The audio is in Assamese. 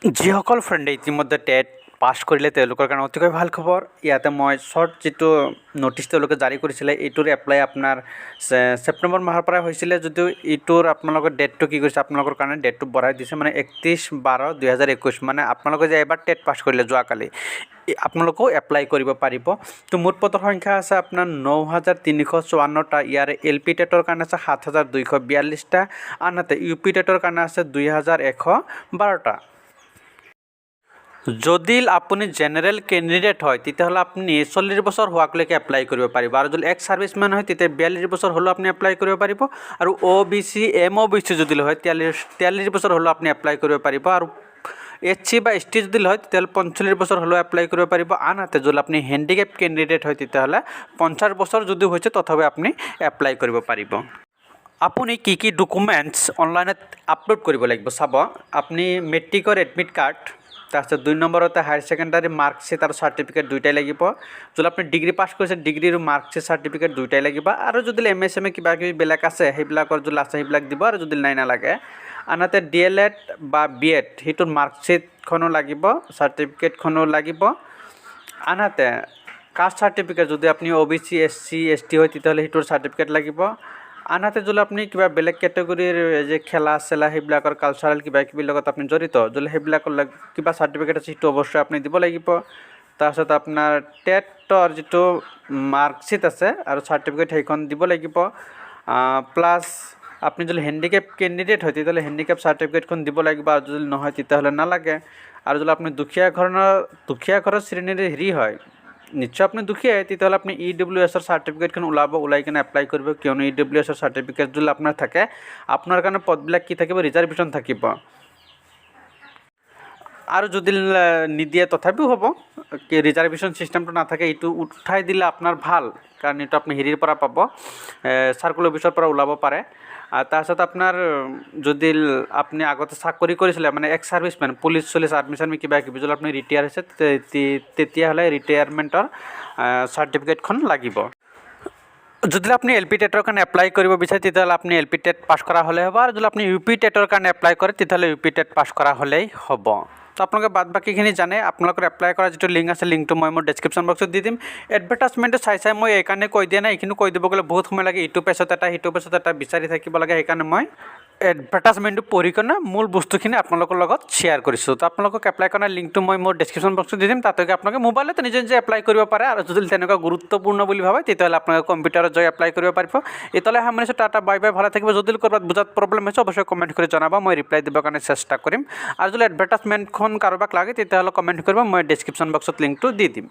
যিসকল ফ্ৰেণ্ডে ইতিমধ্যে টেট পাছ কৰিলে, তেওঁলোকৰ কাৰণে অতিকৈ ভাল খবৰ। ইয়াতে মই শ্বৰ্ট যিটো ন'টিছ তেওঁলোকে জাৰি কৰিছিলে, এইটোৰ এপ্লাই আপোনাৰ ছেপ্টেম্বৰ মাহৰ পৰাই হৈছিলে যদিও এইটোৰ আপোনালোকৰ ডেটটো কি কৰিছে, আপোনালোকৰ কাৰণে ডেটটো বঢ়াই দিছে। মানে 31/12/2021, মানে আপোনালোকে যে এবাৰ টেট পাছ কৰিলে যোৱাকালি, আপোনালোকেও এপ্লাই কৰিব পাৰিব। তো মুঠ পদৰ সংখ্যা আছে আপোনাৰ 9354টা। ইয়াৰে এল পি টেটৰ কাৰণে আছে 7242টা, আনহাতে ইউ পি টেটৰ কাৰণে আছে 2112টা। যদি আপুনি জেনেৰেল কেণ্ডিডেট হয়, তেতিয়াহ'লে আপুনি 40 বছৰ হোৱাকলৈকে এপ্লাই কৰিব পাৰিব আৰু যদি এক্স ছাৰ্ভিচমেন হয়, তেতিয়া 42 বছৰ হ'লেও আপুনি এপ্লাই কৰিব পাৰিব আৰু অ' বি চি, এম অ' বি চি যদি হয়, 43 বছৰ হ'লেও আপুনি এপ্লাই কৰিব পাৰিব আৰু এছ চি বা এছ টি যদি হয়, তেতিয়াহ'লে 45 বছৰ হ'লেও এপ্লাই কৰিব পাৰিব। আনহাতে যদি আপুনি হেণ্ডিকেপ কেণ্ডিডেট হয়, তেতিয়াহ'লে 50 বছৰ যদি হৈছে, তথাপি আপুনি এপ্লাই কৰিব পাৰিব। আপুনি কি কি ডকুমেণ্টছ অনলাইনত আপলোড কৰিব লাগিব চাব। আপুনি মেট্ৰিকৰ এডমিট কাৰ্ড, তাৰপিছত দুই নম্বৰতে হায়াৰ ছেকেণ্ডাৰী মাৰ্কশ্বিট আৰু চাৰ্টিফিকেট দুয়োটাই লাগিব। যদি আপুনি ডিগ্ৰী পাছ কৰিছে, ডিগ্ৰীৰ মাৰ্কশ্বিট, চাৰ্টিফিকেট দুয়োটাই লাগিব। আৰু যদি এম এ চেম এ কিবা কিবি বেলেগ আছে, সেইবিলাকৰ যদি আছে সেইবিলাক দিব আৰু যদি নাই, নালাগে। আনহাতে ডি এল এড বা বি এড, সেইটোৰ মাৰ্কশ্বিটখনো লাগিব, চাৰ্টিফিকেটখনো লাগিব। আনহাতে কাষ্ট চাৰ্টিফিকেট, যদি আপুনি O' B C, S C, S T হয়, তেতিয়াহ'লে সেইটোৰ চাৰ্টিফিকেট লাগিব। আনহাতে যদি আপুনি কিবা বেলেগ কেটেগৰীৰ যে খেলা চেলা সেইবিলাকৰ কালচাৰেল কিবা কিবিৰ লগত আপুনি জড়িত, যদি সেইবিলাকৰ কিবা চাৰ্টিফিকেট আছে, সেইটো অৱশ্যই আপুনি দিব লাগিব। তাৰপিছত আপোনাৰ টেটৰ যিটো মাৰ্কশ্বিট আছে আৰু চাৰ্টিফিকেট, সেইখন দিব লাগিব। প্লাছ আপুনি যদি হেণ্ডিকেপ কেণ্ডিডেট হয়, তেতিয়াহ'লে হেণ্ডিকেপ চাৰ্টিফিকেটখন দিব লাগিব আৰু যদি নহয়, তেতিয়াহ'লে নালাগে। আৰু যদি আপুনি দুখীয়া ঘৰৰ শ্ৰেণীৰ হেৰি হয়, নিশ্চয় আপুনি দুখীয়াই, তেতিয়াহ'লে আপুনি ই ডব্লিউ এছৰ চাৰ্টিফিকেটখন ওলাব, ওলাই কিনে এপ্লাই কৰিব। কিয়নো ই ডব্লিউ এছৰ চাৰ্টিফিকেট যদি আপোনাৰ থাকে, আপোনাৰ কাৰণে পদবিলাক কি থাকিব? ৰিজাৰ্ভেশ্যন থাকিব। আৰু যদি নিদিয়ে তথাপিও হ'ব। কি ৰিজাৰ্ভেশ্যন চিষ্টেমটো নাথাকে, এইটো উঠাই দিলে আপোনাৰ ভাল, কাৰণ এইটো আপুনি হেৰিৰ পৰা পাব, চাৰ্কল অফিচৰ পৰা ওলাব পাৰে। আৰু তাৰপিছত আপোনাৰ যদি আপুনি আগতে চাকৰি কৰিছিলে, মানে x servicemen, police চুলিচ, army Charmi কিবা কিবি, যদি আপুনি ৰিটায়াৰ হৈছে, তেতিয়াহ'লে ৰিটায়াৰমেণ্টৰ চাৰ্টিফিকেটখন লাগিব। যদি আপুনি এল পি টেটৰ কাৰণে এপ্লাই কৰিব বিচাৰে, তেতিয়াহ'লে আপুনি এল পি টেট পাছ কৰা হ'লেই হ'ব আৰু যদি আপুনি ইউ পি টেটৰ কাৰণে এপ্লাই কৰে, তেতিয়াহ'লে ইউ পি টেট পাছ কৰা হ'লেই হ'ব। তো আপোনালোকে বাদ বাকীখিনি জানে। আপোনালোকৰ এপ্লাই কৰা যিটো লিংক আছে, লিংকটো মই মোৰ ডেছক্ৰিপশ্যন বক্সত দি দিম। এডভাৰটাইজমেণ্টটো চাই চাই মই এইকাৰণে কৈ দিয়া নাই, এইখিনি কৈ দিব গ'লে বহুত সময় লাগে। ইটো পেজত এটা, সিটো পেজত এটা বিচাৰি থাকিব লাগে। সেইকাৰণে মই এডভাৰটাইজমেণ্টটো পঢ়ি কেনে মূল বস্তুখিনি আপোনালোকৰ লগত শ্বেয়াৰ কৰিছোঁ। তো আপোনালোকক এপ্লাই কৰাৰ লিংকটো মই মোৰ ডেছক্ৰিপশ্যন বক্সত দি দিম। তাতে গৈ আপোনালোকে মোবাইলতে নিজে নিজে এপ্লাই কৰিব পাৰে আৰু যদি তেনেকুৱা গুৰুত্বপূৰ্ণ বুলি ভাবে, তেতিয়াহ'লে আপোনালোকে কম্পিউটাৰত যাই এপ্লাই কৰিব পাৰিব। এতিয়ালৈ সামৰিছোঁ। টাটা, বাই বাই, ভালে থাকিব। যদি ক'ৰবাত বুজাত প্ৰব্লেম হৈছে, অৱশ্যই কমেণ্ট কৰি জনাব, মই ৰিপ্লাই দিবৰ কাৰণে চেষ্টা কৰিম। আৰু যদি এডভাৰটাইজমেণ্টখন কাৰোবাক লাগে, তেতিয়াহ'লে কমেণ্ট কৰিব, মই ডেছক্ৰিপশ্যন বক্সত লিংকটো দি দিম।